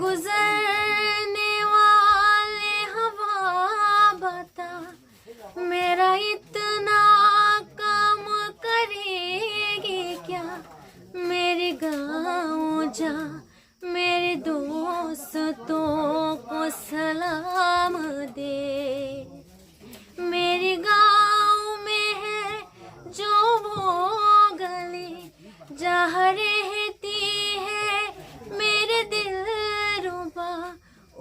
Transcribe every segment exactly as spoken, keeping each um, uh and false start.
गुजरने वाले हवा बता, मेरा इतना काम करेगी क्या? मेरे गाँव जा, मेरे दोस्तों को सलाम दे। मेरे गाँव में है जो वो गली, जहाँ रहती है मेरे दिलरुबा,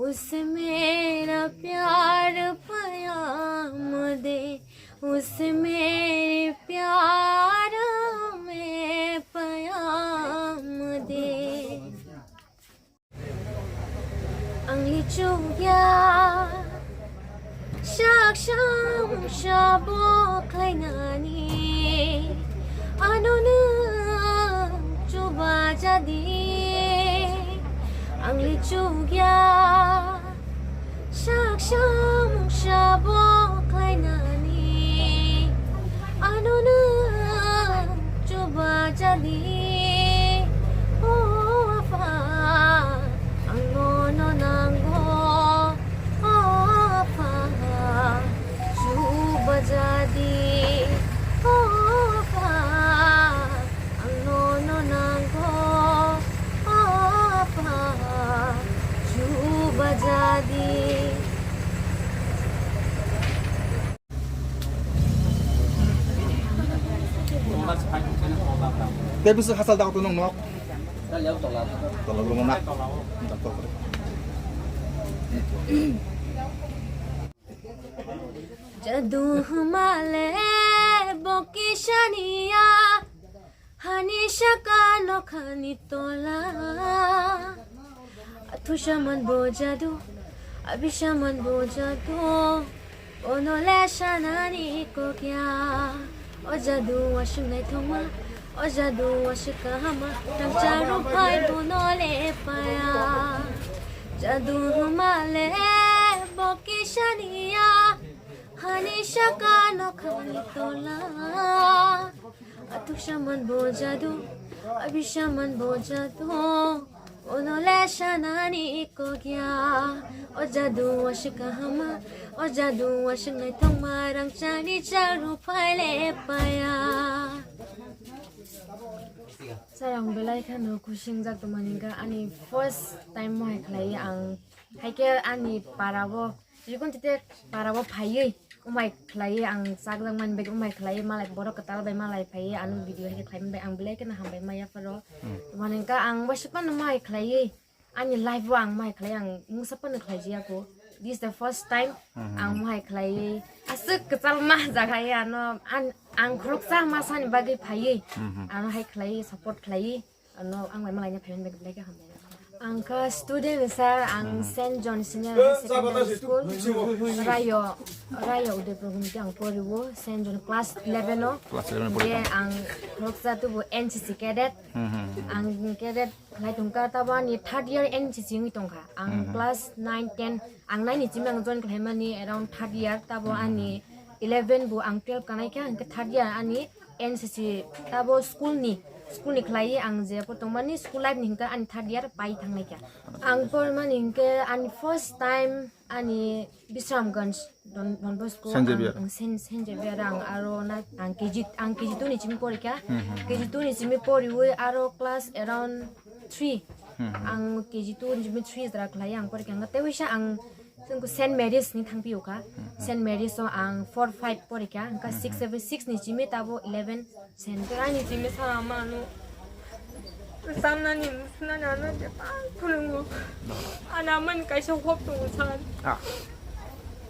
उसे मेरा प्यार पयाम दे, उसे मेरे प्यार में पयाम दे। Ang lichugya shaksham shabok lainani, ano nung chuba jadi. Ang lichugya shaksham shabok lainani, ano nung chuba jadi. O apa, ang nono nanggo. O apa, chuba jadi. O apa, ang nono nanggo. O apa, chuba jadi. Tei bwswk hachal dago to nwng nok? Tolok rwngna. Jadu hmale bo kisaniya, hani saka nokhani tola. Athusaman bo jadu, abisaman bo jadu. Ono le sanani kokya. O jadu wasung nai thongma, o jadu wasung kahama, tang charu phai bono le paya. Jadu hmale bo kisaniya, hani saka nokhani tola. Atuksaman bo jadu, abisaman bo jadu. Ono le sanani kokya. O jadu wasung kahama, o jadu wasung nai thongma, rang chani charu phai le paya. Sir, ang belai kheno khusing jak tongmani ka ani first time mohai khlai ang. Haike ani para bo Jikun tite para bo phaiwi, umai khlaiwi ang chakjak mani bagwi umai khlaiwi malai borok kwtal bai malai phaiwi ano video hai khlai mani bagwi ang belai kheno hambai maya pharo. Mane ka ang waisa phano mai khlaiwi ani life o ang mai khlai ang mungsa phano khlai jia ko. This is the first time ang mai khlaiwi aswk kwchal ma jaga ya ano ang khuluksa ma sani bagwi phaiwi ano hai khlaiwi support khlaiwi. Ano ang bai malaina phaimani bagwi belai khe hambai. Ang kha student sir, ang Saint John Senior High Secondary School, Rayo, Rayo Udaipur hwnwi ang poriwo, Saint John class eleven o. Class eleven o pori. Ang khoroksa tubu N C C cadet. Ang cadet khlai tongkha, tabo ani third year N C C wngwi tongkha. Ang class nine, ten, ang nine ni simi ang join khlaimani around third year, tabo ani eleven bo ang twelve kanai kha, hwnkhe third year ani N C C tabo school ni, school ni khlaiwi ang je po tongmani school life ni hwnkhe ani third year pai thangnai kha. Ang pormani hwnkhe ani first time ani Bisramganj Don, Don Bosco Saint Xavier. Ang, ang Saint, Saint Xavier ang aro na ang K G, ang K G two ni simi pori kha. K G two ni simi poriwi aro class around three. Ang K G two ni simi three jora khlai ang pori kha. Ang tei wisa ang Chwng Saint Mary's ni thangpio kha. Saint Mary's o ang four five pori kha. Hwnkha six seven six ni simi tabo eleven Saint. Ani simi sa mano. Samnani musunani ano je pa phulungu. Ana man kaisa hop tongo san. Ah.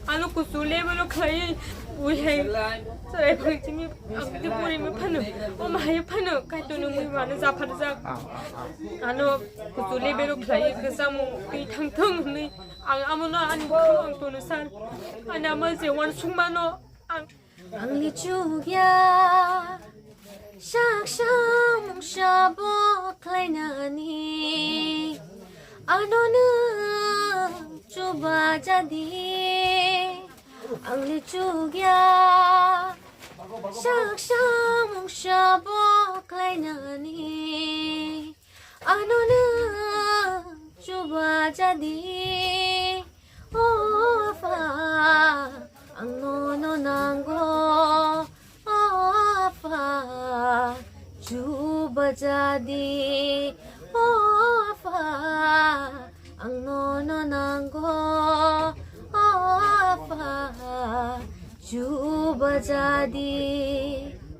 Ano kusu level o khlai. Ui hai. Sarai phang simi ang te pori mi phano. O mai phano kai to nung mi mano japhar jak. Ah, ah, ah. Ano kusu level o khlai kwchamo twi thang thang hwnwi. Ang amo no ani bwkhao ang tono san. Ani ama je uansukmano ang. Ang lichugya saksa mungsa bo khlainani. Ano nwng chuba jadi. Ang lichugya saksa mungsa bo khlainani. Ano nwng chuba Jadi, o Apha, ang nono nango, o Apha, chuba jadi, o Apha, ang nono nango, o Apha, chuba jadi.